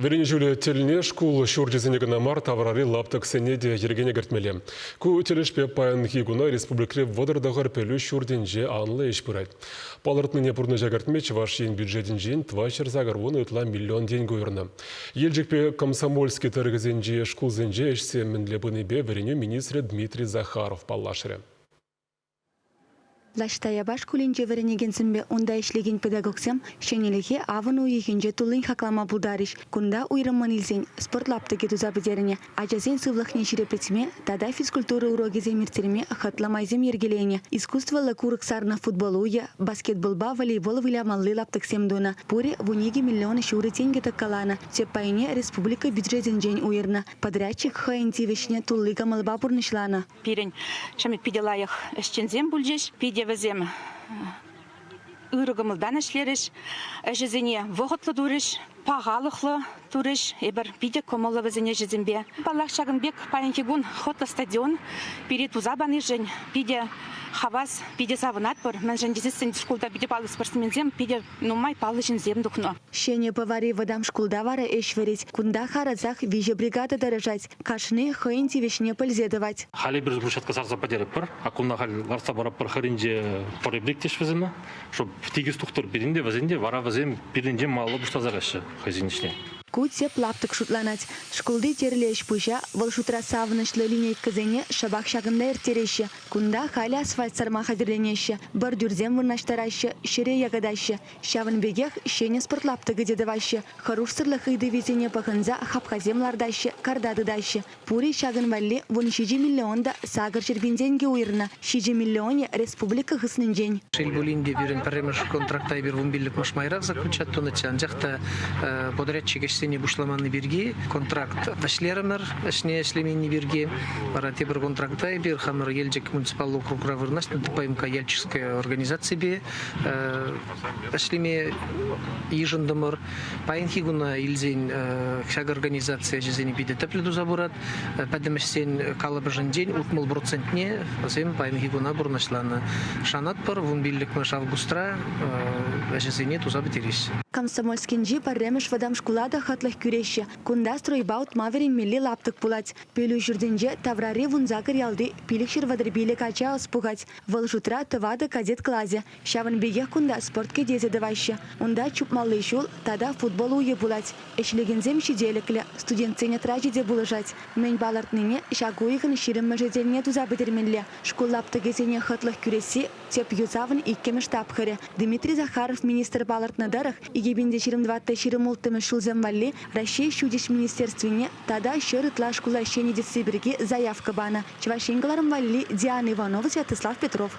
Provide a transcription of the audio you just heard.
Вӗренӳ ҫулӗ тӗлне шкул ҫурчӗсене кӑна мар, таврари лаптӑксене те йӗркене кӗртмелле. Ку тӗлӗшпе паянхи куна республикӑри 39 пӗлӳ ҫуртӗнче анлӑ ӗҫ пырать. Палӑртнине пурнӑҫа кӗртме Чӑваш Ен бюджетӗнчен 480 ытла миллион тенкӗ уйӑрнӑ. Елчӗкпе Комсомольски тӑрӑхӗсенчи шкулсенче ӗҫсем мӗнле пынипе вӗренӳ министрӗ Дмитрий Захаров паллашрӗ. Лаш Таяпа шкулӗнче вӗренекенсемпе унта ӗҫлекен педагогсем ҫӗнӗлӗхе авӑн уйӑхӗнче туллин хаклама пултарӗҫ. Кунта уйрӑммӑн илсен спорт лаптӑкӗ туса пӗтернӗ. Ачасен сывлӑхне ҫирӗплетме тата физкультура урокӗсем ирттерме хӑтлӑ майсем йӗркеленӗ. Искусствӑллӑ курӑк сарнӑ футбол уйӗ, баскетболпа волейбол вылямалли лаптӑксем тунӑ. Пурӗ 12 миллион ҫурӑ тенкӗ тӑккаланӑ. Тӗп пайне республика бюджетӗнчен уйӑрнӑ. Подрядчик хӑйӗн тивӗҫне тулли кӑмӑлпа пурнӑҫланӑ. Пирӗн ҫамрӑк питӗ лайӑх ӗҫченсем пулчӗҫ. Питӗ вӗсем ырӑ кӑмӑлтан ӗҫлерӗҫ. Ӗҫӗсене вӑхӑтлӑ турӗҫ, пахалӑхлӑ турӗҫ. Эпир питӗ кӑмӑллӑ вӗсен ӗҫӗсемпе. Паллах, ҫакӑн пек паянхи кун хӑтлӑ стадион пире туса панишӗн питӗ хавас, питӗ савӑнатпӑр. Мӗншӗн тесессӗн шкулта питӗ паллӑ спортсменсем, питӗ нумай паллӑ ҫынсем тухнӑ. Ҫӗнӗ Пӑвари вӑтам шкулта вара ӗҫ вӗрет. Кунта харӑсах виҫӗ бригада тӑрӑшать. Кашни хӑйӗн тивӗҫне пӗлсе тӑвать. Халӗ эпир брусчатка сарса пӗтеретпӗр. Аккунна халь лартса паратпӑр хӗрринче поребрик теҫ вӗсене. Чтоб тикӗс тухтӑр пирӗн те, вӗсен те вара вӗсем пирӗнчен малалла пуҫласа каҫҫӗ хӑйсен ӗҫне. Ку тӗп лаптӑк шутланать. Шкулти тӗрлӗ ӗҫ-пуҫа, вӑл шутра савӑнӑҫлӑ линейкӑсене шӑпах ҫакӑнта ирттереҫҫӗ. Кунта халӗ асфальт сарма хатӗрленеҫҫӗ, бордюрсем вырнаҫтараҫҫӗ, ҫӗре якатаҫҫӗ. Ҫавӑн пекех ҫӗнӗ спорт лаптӑкӗ те тӑваҫҫӗ. Хӑрушсӑрлӑх ыйтӑвӗсене пӑхӑнса хапхасем лартаҫҫӗ, карта тытаҫҫӗ. Пурӗ ҫакӑн валли 17 миллион та 800 пин тенкӗ уйӑрнӑ. Ҫичӗ миллионӗ республика хыснинчен. Шел пулин те, пирӗн пӗрремӗш контракта эпир 15-мӗш майрах заключать тунӑччӗ, анчах та подрядчик ӗҫсене пуҫламанни пирки контракт вӗҫлерӗмӗр, ӗҫне ӗҫлеменни пирки. Вара тепӗр контракта эпир хамӑр Елчӗк муниципаллӑ округра вырнаҫнӑ ДПМК Яльчикская организаципе ӗҫлеме йышӑнтӑмӑр. Паянхи куна илсен ҫак организаци ӗҫӗсене питӗ тӗплӗ туса пырать. Пӗтӗм ӗҫсен калӑпӑшӗнчен 60 процентне вӗсем паянхи куна пурнӑҫланӑ. Шанатпӑр, 15-мӗш августра ӗҫӗсене туса пӗтереҫҫӗ. Комсомольскинчи пӗрремӗш вӑтам шкула та хӑтлӑх кӳреҫҫӗ. Кунта стройпа утма вӗренмелли лаптӑк пулать. Пӗлӳ ҫуртӗнче таврари 18 ялти 535 ача ӑс пухать. Вӑл шутра тӑватӑ кадет класӗ. Ҫавӑн пекех кунта спорт кӗтесӗ тӑваҫҫӗ. Унта чупмалли ҫул тата футбол уйӗ пулать. Ӗҫлекенсем ҫителӗклӗ, студентсен отрячӗ те пулӑшать. Мӗн палӑртнине ҫак уйӑхӑн ҫирӗммӗшӗ тӗлне туса пӗтермелле. Шкул лаптӑкӗсене хӑтлӑх кӳресси тӗп юсавӑн иккӗмӗш тапхӑрӗ. Дмитрий Захаров министр палӑртнӑ тӑрӑх, 2024 26 ҫулсем валли Раҫҫей Ҫутӗҫ министерствине тата 100 ытла шкула ҫӗнетесси пирки заявка панӑ. Чӑваш Ен кӑларӑм валли Диана Иванова, Святослав Петров.